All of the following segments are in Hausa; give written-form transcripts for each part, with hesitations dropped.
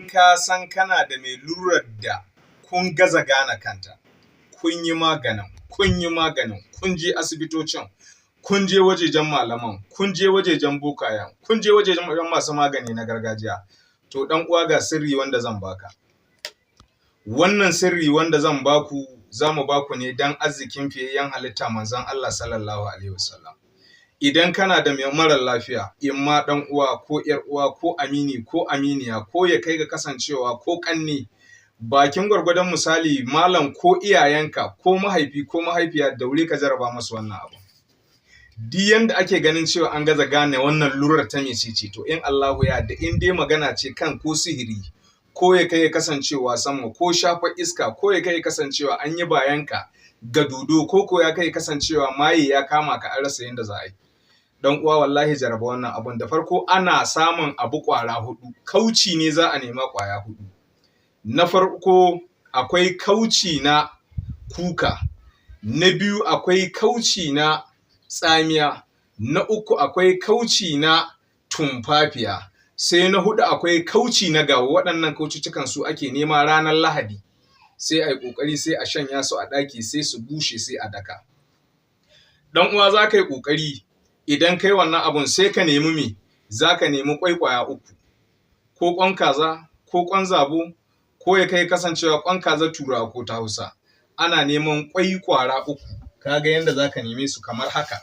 Ka san kana da mai lurar da kun gaza gane kanta, kun yi maganin, kun yi maganin, kun je asibitocin, kun je wajejen malaman, kun je wajejen bokayen, kun je wajejen masu magani na gargajiya. To dan uwa, ga sirri wanda zan baka. Wannan sirri wanda zan baku, za mu baku ne dan arzikin fiyayyen halitta, Manzon Allah sallallahu alaihi wasallam. Idan kana da mai marar lafiya, in ma dan uwa ko yar uwa ko amini ko aminiya, ko ya kai ga kasancewa ko kanne, bakin gwargwadon misali, malam, ko iyayenka, ko mahaifi ko mahaifiya, daure ka jarraba masu wannan abu. Duk yanda ake ganin cewa an gaza gane wannan lurar ta mecece, to in Allahu ya da, in dai magana ce kan ko sihiri, ko ya kai ya kasancewa sama, ko shafa iska, ko ya kai kasancewa an yi bayanka ga dodo, ko ya kai kasancewa maye ya kama ka an rasa yanda za a yi, dan uwa, wallahi jaraba wannan abun. Da farko ana samun abu kwara hudu, kauci ne za a nema kwaya hudu. Na farko akwai kauci na kuka, na biyu akwai kauci na tsamiya, na uku akwai kauci na tumfafiya, sai na hudu akwai kauci na gawo. Waɗannan kaucucukan su ake nema ranar Lahadi, sai a yi ƙoƙari sai a shanya su a ɗaki, sai su bushe, sai a daka. Dan uwa, za ka yi ƙoƙari idan kai wannan abun, sai ka nemi me? Za ka nemi ƙwai ƙwaya uku, ko ƙwan kaza ko ƙwan zabo, ko ya kai kasancewa ƙwan kaza Turawa ko ta Hausa. Ana neman ƙwai ƙwara uku. Kaga yanda za ka neme su kamar haka.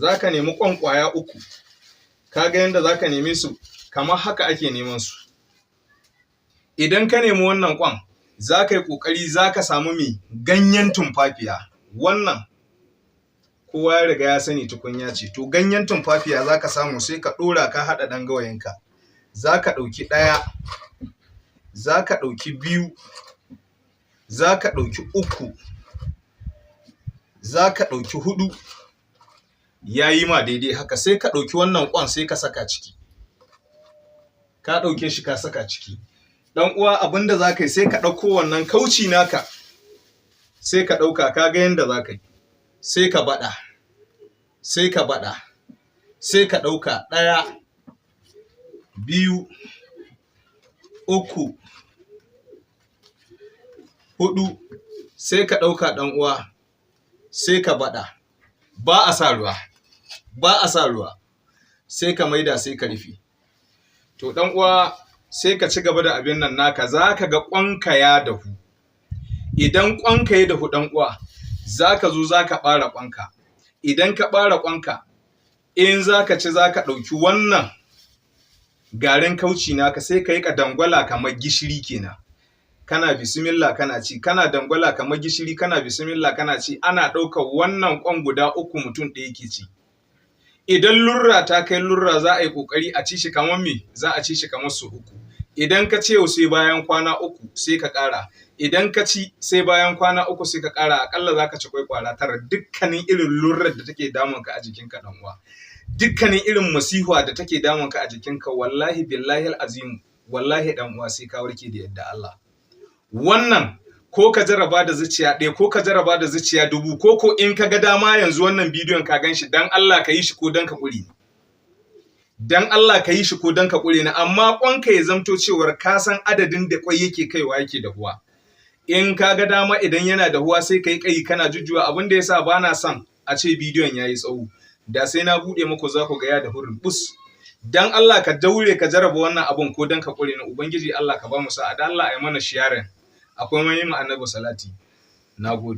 Za ka nemi ƙwan ƙwaya uku. Kaga yanda za ka neme su, kamar haka ake neman su. Idan ka nemi wannan ƙwan, za ka yi ƙoƙari za ka samu me? Ganyen tumfafiya. Wannan kowa ya riga ya sani, tukunya ce. To ganyen tumfafiya za ka samu, sai ka ɗora, ka haɗa ɗan gawayinka. Za ka ɗauki ɗaya, za ka ɗauki biyu, za ka ɗauki uku, za ka ɗauki huɗu, ya yi ma daidai haka. Sai ka ɗauki wannan ƙwan, sai ka saka ciki. Ka ɗauke shi ka saka ciki. Dan uwa, abinda za ka yi, sai ka ɗauko wannan kauci naka, sai ka ɗauka. Ka ga yanda za ka yi, sai ka baɗa, sai ka baɗa, sai ka ɗauka ɗaya, biyu, uku, huɗu, sai ka ɗauka, ɗan uwa, sai ka baɗa. Ba a sa ruwa, ba a sa ruwa. Sai ka maida, sai ka rufe. To ɗan uwa, sai ka ci gaba da abin nan naka, za ka ga ƙwanka ya dahu. Idan ƙwanka ya dahu, ɗan uwa, za ka zo za ka ɓare ƙwanka. Idan ka ɓare ƙwanka, in za ka ci, za ka ɗauki wannan garin kauci naka, sai ka yi ka dangwala kamar gishiri kenan. Kana bismillah kana ci, kana dangwala kamar gishiri, kana bismillah kana ci. Ana ɗaukar wannan ƙwan guda uku, mutum ɗaya ke ci. Idan lurra ta kai lurra, za a yi ƙoƙari a ci shi kamar me? Za a ci shi kamar su uku. Idan ka ce sai bayan kwana 3 sai ka ƙara. Idan ka ci sai bayan kwana 3 sai ka ƙara, aƙalla za ka ci kwai ƙwara 9. Dukkanin irin lurrar da take damun ka a jikinka, ɗan uwa, dukkanin irin masihuwa da take damun ka a jikinka, wallahi billahi azim, wallahi ɗan uwa, sai ka warke da yadda Allah. Wannan ko ka jarraba da zuciya ɗaya, ko ka jarraba da zuciya 1000, ko in ka ga dama yanzu wannan bidiyon ka gan shi, dan Allah ka yi shi ko dan ka ƙure ni. Dan Allah ka yi shi ko dan ka ƙure ni. Amma ƙwanka ya zamto cewar ka san adadin da ƙwai yake kaiwa yake dahuwa. In ka ga dama, idan yana dahuwa, sai ka yi kai kana jujjuwa. Abin da yasa ba na son a ce bidiyon yayi tsawo, da sai na buɗe muku za ku ga ya dahu bus. Dan Allah ka daure ka jarraba wannan abun ko dan ka ƙure ni. Ubangiji Allah ka ba mu sa'a. Dan Allah a yi mana sharing, akwai mai Annabi salati. Nagode.